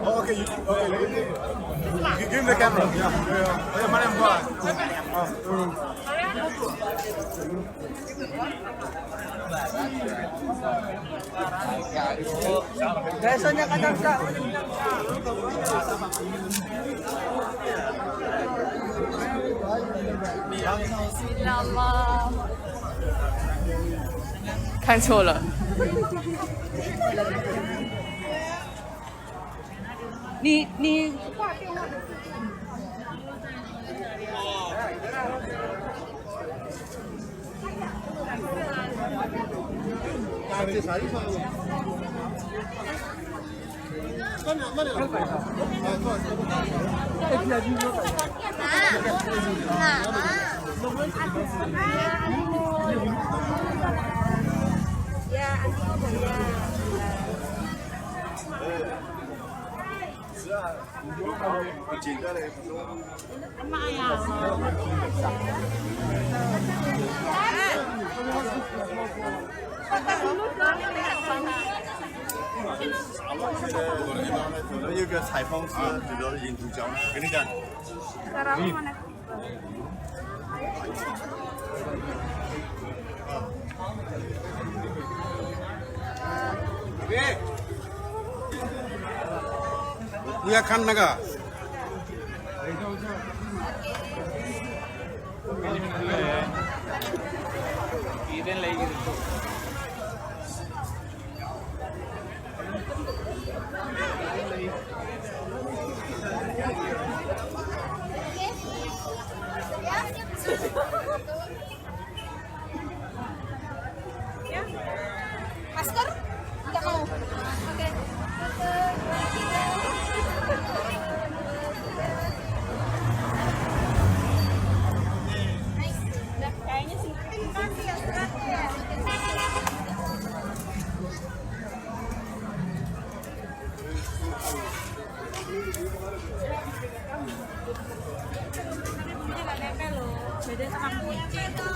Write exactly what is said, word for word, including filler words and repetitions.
Oh, okay, you, okay. Gi-, give me the camera. Yeah, yeah. Oh, yeah, madam, go on. Oh, mm. Biasanya kadang tak. Bismillah. 看错了。你你。Buya khan naga. Masker? Tidak mau. Oke. Satu, dua, tiga. Nice. Udah, kayaknya sih. Kasih ya, suratnya ya. Ini nggak nempel loh. Beda sama kucing.